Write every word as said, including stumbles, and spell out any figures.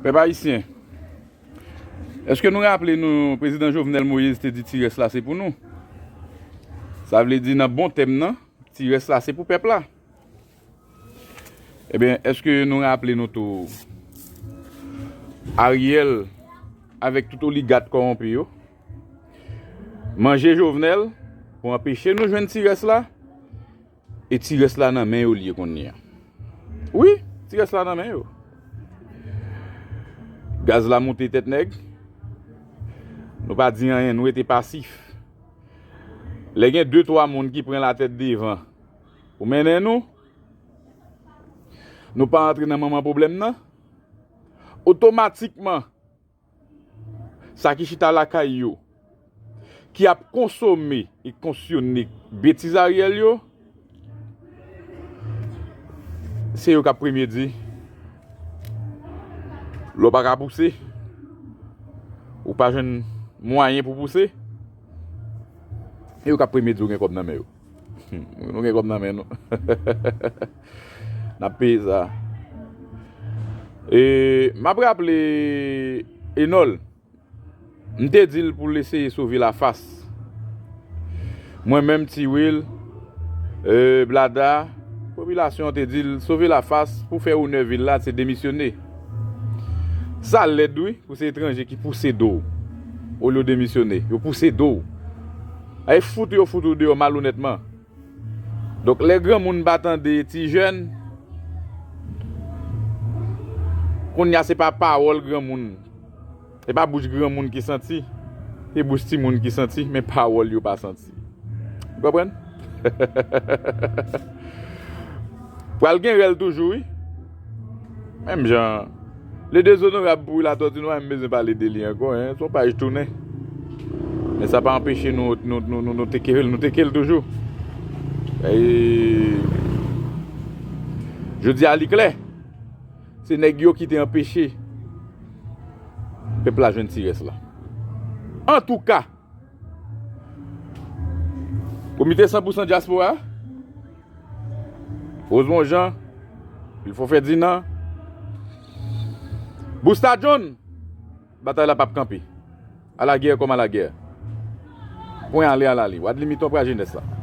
Pèp ayisyen, èske nou raple nou Prezidan Jovenel Moïse te di ti rès la se pou nou? Sa vle di nan bon tèm nan, ti rès la se pou pèp la. Ebyen, èske nou raple nou tou Ariel avèk tout oligat kòwonpi yo manje Jovenel pou anpeche nou jwenn ti rès la? E ti rès la nan men yo l ye kounye a. Wi, ti rès la nan men yo. Gaz la moute tèt nèg. Nou pa di anyen, nou rete pasif. Lè gen de twa moun ki pran latèt devan pou mennen nou, nou pa antre nan manman pwoblèm nan. Otomatikman, sa ki chita lakay yo, ki ap konsome e konsyone betiz Ariel yo, se yo k ap premye di, lè w pa ka pouse, ou pa jwenn mwayen pou pouse, se yo k ap premye di w gen kòb nan men yo. Hmm, nou gen kòb nan men nou. N ap peye sa. E, m ap raple Enòl, m te di l pou l eseye sove Lafas. Mwen menm, Ti Will, e, Blada, popilasyon an te di l sove Lafas pou fè onè vil la, se demisyone. Sa lèd wi, pou se etranje ki pouse do w olye w demisyone. Yo pouse do w. Ay fout yo fout ou deyò malonètman. Donk, lè granmoun pa tande ti jèn, kounye a se pa pawòl granmoun, se pa bouch granmoun ki santi, se bouch timoun ki santi, men pawòl yo pa santi. Ou konprann? Pral gen rèl toujou, wi. Menm jan, le dezonorab Pouwi Latòti, nou pa menm bezwen pale de li ankò, en. Se yon paj tounen. Men sa pa anpeche nou, nou, nou, nou, nou teke l, nou teke l toujou. E, jodi a, li klè. Se nèg yo ki te anpeche pèp la jwenn ti rès la. Antouka, Komite san pou san dyaspora, Rosemond Jean, Wilford Ferdinand, Busta John, batay la p ap kanpe. À la guerre comme à la guerre. Pwen ale, al ale. Wadley Miton pral jenès la.